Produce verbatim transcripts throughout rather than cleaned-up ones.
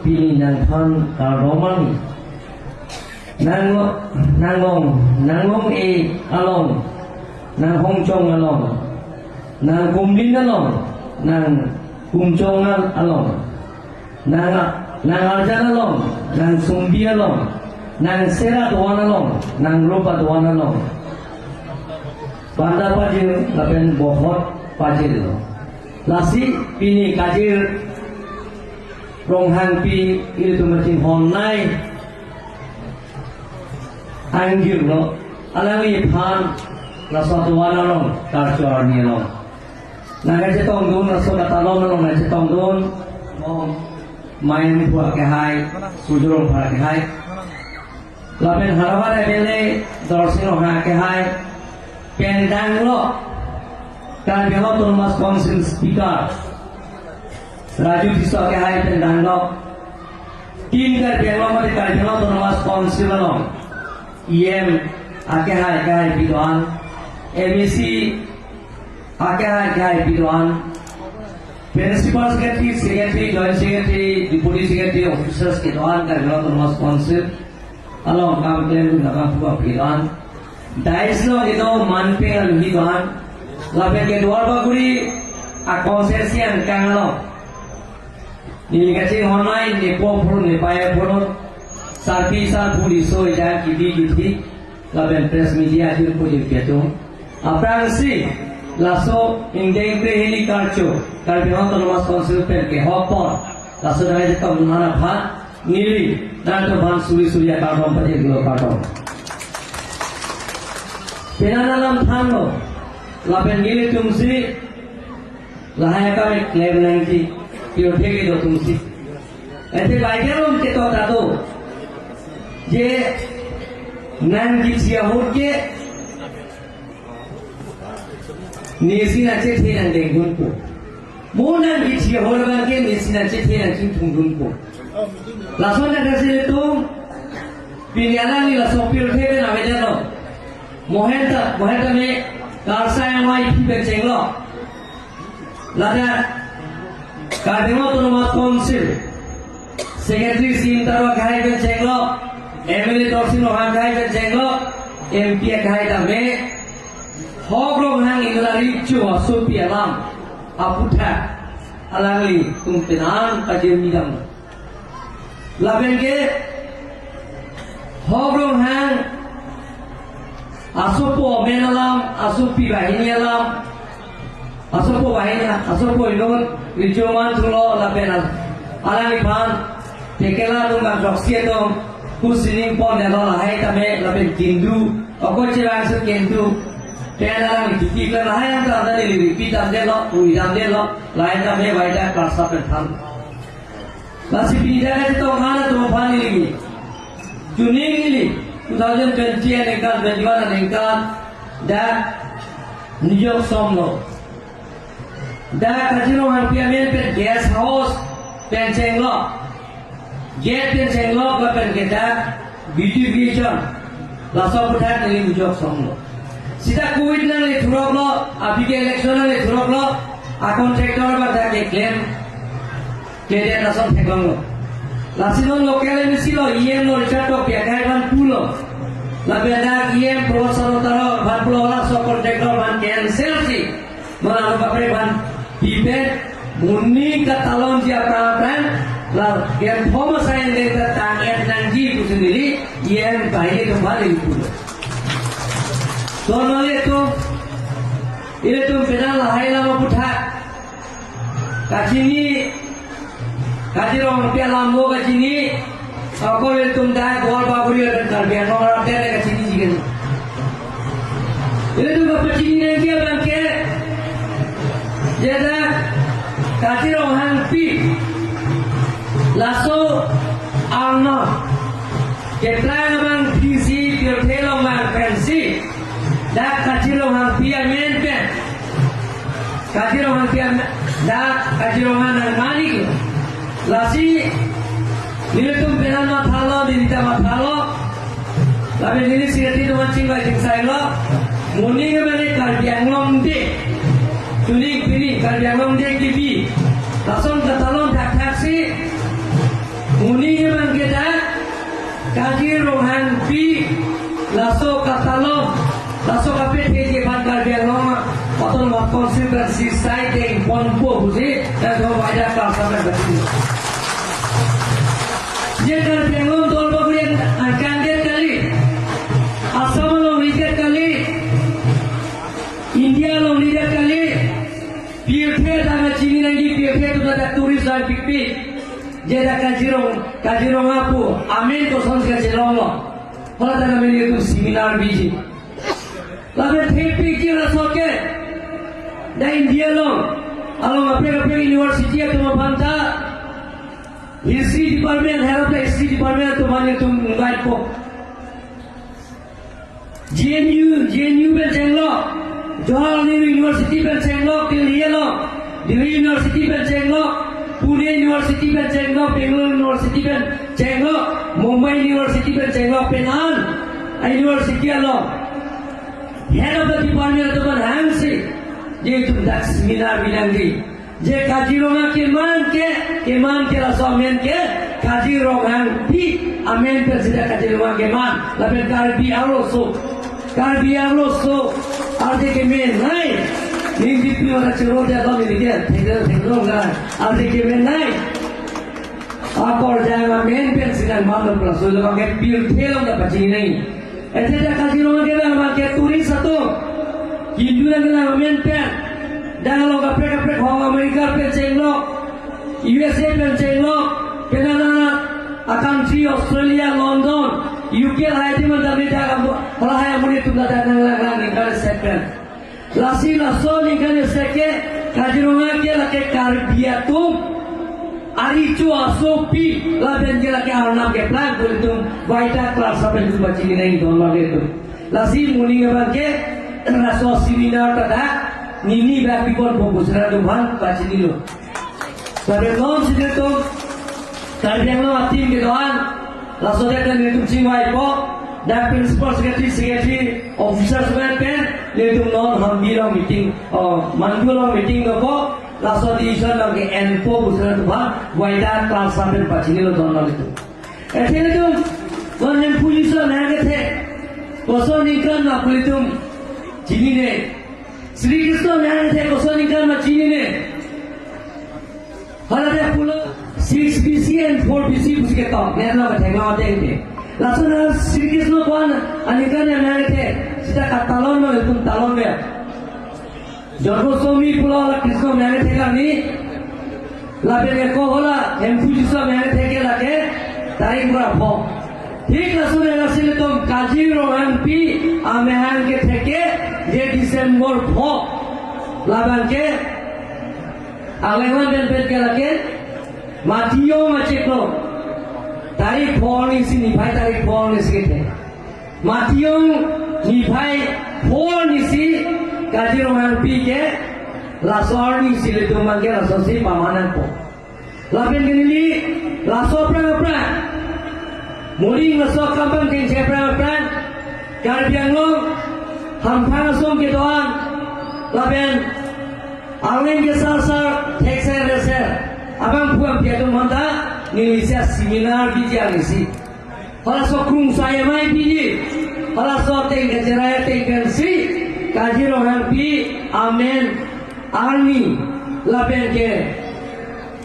Pini nangphan kardom arni. Nang, nanglong, nanglong-e along, nanghongchong along, nangkumlin along, nangkumchong al-, along, nang, nangarjan along, nangsumbi along, nangserat doan along, nangrupa doan along. Banda pajir lapen bohot pajirlo. Lasi pini Kajir Ronghangpi ilitum kachinghon-nei angjirlo, alangliphan laso atovar along karcho arni along nangkachetongdun, laso katalon along nangchetongdun, mo Mayan Phu akehai, Surjya Rongphar akehai, lapen Howraghat M L A Dorsing Ronghang akehai, pen danglo Karbi Anglong Autonomous Council Speaker Raju Tisso akehai pen danglo, Team Karbi Anglong mate Karbi Anglong Autonomous Council along E M akehai akehai pi doan, M A C akehai akehai pi doan, Principal Secretary, Secretary, Joint Secretary, Deputy Secretary, Officers kedoan Karbi Anglong Autonomous Council along kam klemdun akam phuka pi doan. Dais along kedo manpeng aluhi doan. Lapen ke Duar Bagori a constituency angkang along neli kachinghon-nei, nepo apor, nepei apor, sarpi sarpo, riso ejang, kidi kithi, lapen press media ajir pu ajir pi atum. Aphrangsi laso ingdeng kre hini karcho Karbi Anglong Autonomous Council pen kehok pon, laso nangchetongdun aphan neli nangtumphan suri suri akardom pajirlo, kardom. Penang alam thanlo, lapen nelitumsi lahai akam klem nangji, pirthe kedo atumsi. Ante Bible along ketok ta do, je nangkethi ahut ke nesi nangchethe nangdengdunpo. Mo nangkethi ahut abang ke nesi nangchethe nangchingthungdunpo. Lason nangkasi ilitum pini alangli laso pirthe pen avedetlo. Mohen ta, mohen tame Karsai Amei aphi pen chenglo. Ladak Karbi Anglong Autonomous Council Secretary C M Taro akehai pen chenglo, M L A Dorsing Ronghang akehai pen chenglo, M P akehai tame Hok Ronghang inut aricho asopi alam aputhak alanglitum penang pajirmi dam. Lapen ke Hok Ronghang asopo amen alam, asopi banghini alam, asopo banghini, asopo inut, richo man thulo lapen al-, alangliphan tekela atum kan joksi atum, kusining pon delo lahai tame lapen kindu, oko chirang su kindu, pen alangli tuki ke lahai ang ta neli repeat damdetlo, ui damdetlo, lahai tame baida kelas pen than. Lasi pini dak kachetong hana atum aphan neli, chuning neli, two thousand twenty aningkan, twenty-one aningkan, dak New York somlo. Dak Kajir Ronghangpi amen pen guest house pen chenglo, gate pen chenglo, lapen ke dak beautification, laso aputhak neli mujok somlo. Sita covid nangle thuroklo, aphi ke election nangle thuroklo, a contractor ba dak keklem kledet lason theklonglo. Lasi non local M A C lo, E M lo, Richard Tokbi akehai aphan pulo. Lapen dak E M Prabhat Saro Taro aphan pulo, laso contractor aphan cancel si, non anu kaprek aphan pipe, moning katalonji aphrang aphrang, la Gemthom asai ingdeng ta tang-et nangji pusi neli E M banghini atum aphan neli pulo. Ton nangli atum, ilitum penang lahai alam aputhak kachini, Kajir Ronghangpi alam mo kachini, ako ilitum dak Duar Bagori lapen Karbi Anglong arat dak kachiniji kali. Ilitum kapachini nangji abang ke, je dak Kajir Ronghangpi laso arnam keprang abang phisi pirthe along abang pensi dak Kajir Ronghangpi amen pen, Kajir Ronghangpi amen, dak Kajir Ronghang nangmani ke. Lasi nelitum penang mathalo, neli ta mathalo, lapen neli secretary atum chingvai chingsailo, moning ke mane Karbi Anglong Day, chuning pini Karbi Anglong Day kebi, lason katalon thakthaksi Sisai dengponpo pusi, dak do waida kasa pen bati. Je Karbi Anglong Dolbaguri angkang det kali, Assam along ridet kali, India along ridet kali, pirthe tangka chini nangji pirthe atum ta tourist arpikpik, je dak Kazirong, Kazirong apu, amen kosonsi kachelonglo. Hala tangka amen itu seminar biji. Lapen thepik kira soke. Da India along, along kaprek kaprek university atum aphan ta History Department, head of the History Department atum aphan itum invite po. J N U, J N U pen chenglok, Jawaharlal Nehru University pen chenglok, Delhi along, Delhi University pen chenglok, Pune University pen chenglok, Bangalore University pen chenglok, Mumbai University pen chenglok, pen an, a university along head of the department atum aphan hangsi, je itum dak seminar binangji. Je Kazirong keman ke, keman ke laso amen ke, Kazirong Hangpi amen pen sida Kazirong keman, lapen Karbi Anglong so, Karbi Anglong so, arje kemenei, ningdi pi ora chero de lo ningdi ke, thekde thekde lo ngai, arje kemenei. Akorjang amen pen sida man lo plus lo ke pirthe along ta pachinei. Ete dak Kazirong kelang abang ke tourist atum. Hindu nangkelang amen pen. Dak along kaprek kaprek hong America pen chenglok, U S A pen chenglok, pen anat a country Australia, London, U K lahai adim anta me dak amu-, lahai amonit atum ladak nanglang lang ningkan set pen. Lasi laso ningkan isi ke Kazirong ke lake Karbi atum aricho asopi lapen ke lake Arnam keplang pu itum waida klar sapen itum pachinine don lake itum. Lasi moning abang ke laso seminar ta dak nini bak bikon po pu sera atum aphan pachinilo. Lapen non si itum Karbi Anglong a-team kedo-an, laso dak nelitum chingvaipo, dak principal secretary, secretary, officers pen pen, nelitum non Hampi along meeting, oh, Mandu along meeting dopo, laso decision abang ke enpo pu sera atum aphan waida klar sapen pachinilo don lake itum. Ete itum, non Hemphu Jisu amahang kethe, koson ningkan ma pu itum chinine. Sri Krishna amahang kethe koson ningkan ma chinine. Hala dak pulo six B C and four B C pusi ketok, ne lo kathenglo ateng ke. Lason Sri Krishna ko-an aningkan amahang kethe, sita katalon ma itum talon ya. Janmashtami pulo la Krishna amahang kethe kali. Lapen ke ko hala Hemphu Jisu amahang kethe ke lake tarik pura pho. Thik lason lasi itum Kazirong Hangpi amahang kethe ke je December pho. Labang ke alengwan pen pen ke lake Matiyong achiklo. Tarik pho arni si niphai tarik pho arni si kethe. Matiyong niphai pho arni si Kazirong Hangpi ke laso arni si itum abang ke laso si pamanangpo. Lapen ke neli laso aphrang aphrang, moning laso akam abang kengsi aphrang aphrang, Karbi Anglong hamphang asong kedo-an, lapen arleng kesar sar thekser reser abangphu api atum aphan ta neli isi seminar biji arni si. Halaso krungsai amei piji, halaso ateng kacherai ateng pensi, Kazirong Hangpi amen arni lapen ke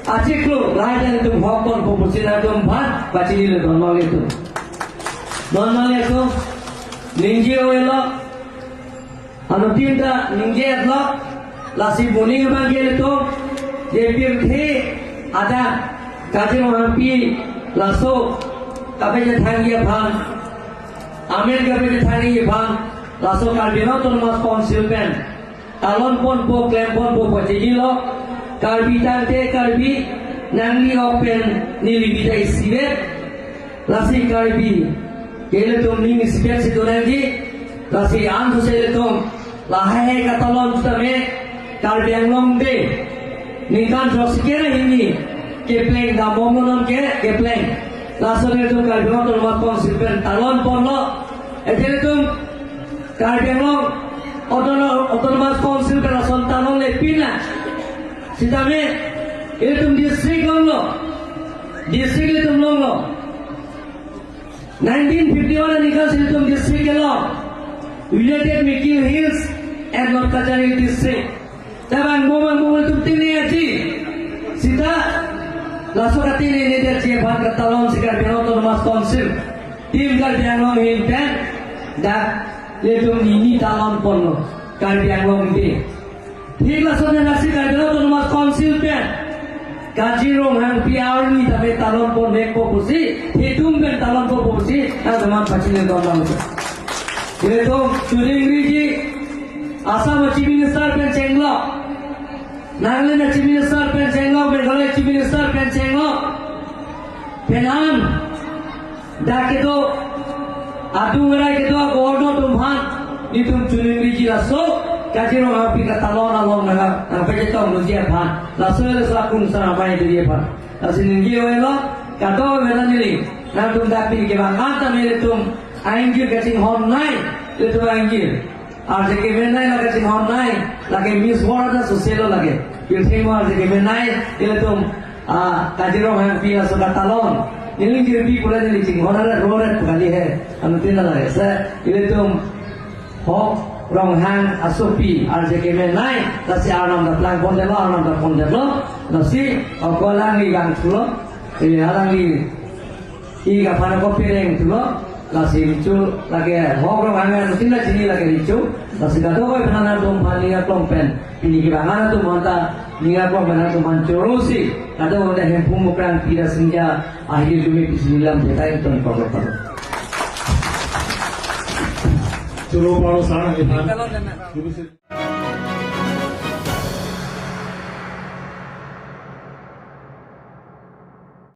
achiklo lahai pen itum hok ponpo pusi nangtum aphan pachinilo don lake itum. Don lake itum, ningje avelo, anuttin ta ningje-etlo, lasi moning abang ke itum, je pirthe adak Kazirong Hangpi laso kapachethangji aphan, amen kapachethangji aphan, laso Karbi Anglong Autonomous Council pen talon ponpo, klem ponpo pachejilo, Karbi tangte Karbi, nangli ok pen neli bidai isivet, lasi Karbi ke ilitum ning isivet si do nangji, lasi anso si ilitum lahai hai katalon sitame Karbi Anglong Day ningkan throksikep ra hini kepleng dambomlo non ke kepleng. Laso ilitum Karbi Anglong Autonomous Council pen talon ponlo. Ete ilitum Karbi Anglong Autono-, Autonomous Council pen lason talonle pina. Sitame ilitum district longlo. District ilitum longlo. Nineteen fifty-one aningkan si ilitum district kelong, United Mikir Hills and North Cachar Hills District. Tabang bomang bomang tum tini aji. Sita laso katini ni dia ji aphan katalon si Karbi Anglong Autonomous Council. Team Karbi Anglong ahin pen dak ilitum nini talon ponlo Karbi Anglong Day. Thik lason lasi Karbi Anglong Autonomous Council pen Kazirong Hangpi arni tame talon pon vekpo pusi, thedung pen talon ponpo pusi, nangtum aphan pachini don lang. Ilitum chuning riji, Assam Chief Minister pen chenglok, Nagaland Chief Minister pen chenglok, Meghalaya Chief Minister pen chenglok, penang dak kedo, adung arai kedo, Governor atum aphan, nelitum chuning riji laso Kazirong Hangpi katalon along nang, nangpachetong nangji aphan, laso laso akung sana mai nangji aphan. Lasi ningje avelo, kadokave neli, nangtum dak pini kevang anta nelitum aingjir kachinghon nai, nelitum aingjir. Arje kemenei la kachinghon nai, lake Miss World ta soselo lake. Pirthe mo arje kemenei, ilitum, ah, Kazirong Hangpi laso katalon. Neli jirpi pura neli chinghon aret roret kali he. Anuttin lake. Se, ilitum Hok Ronghang asopi, arje kemenei, lasi arnam ta plang pondetlo, arnam ta pondetlo. Lasi, ako alangli vangthulo. Eh, alangli ik aphan ako pereng thulo, lasi richu lake Hok Ronghang anuttin ta chini lake richu, lasi kadokave aphan nangtum aphan ning aklong pen, pini kevang anta nangtum aphan ta ning aklong pen nangtum aphan choro si, kadokave Hemphu Mukrang Pira Singja ahir jumi pisi nilam jetai ton pokok pokok. Choro paro sana kita.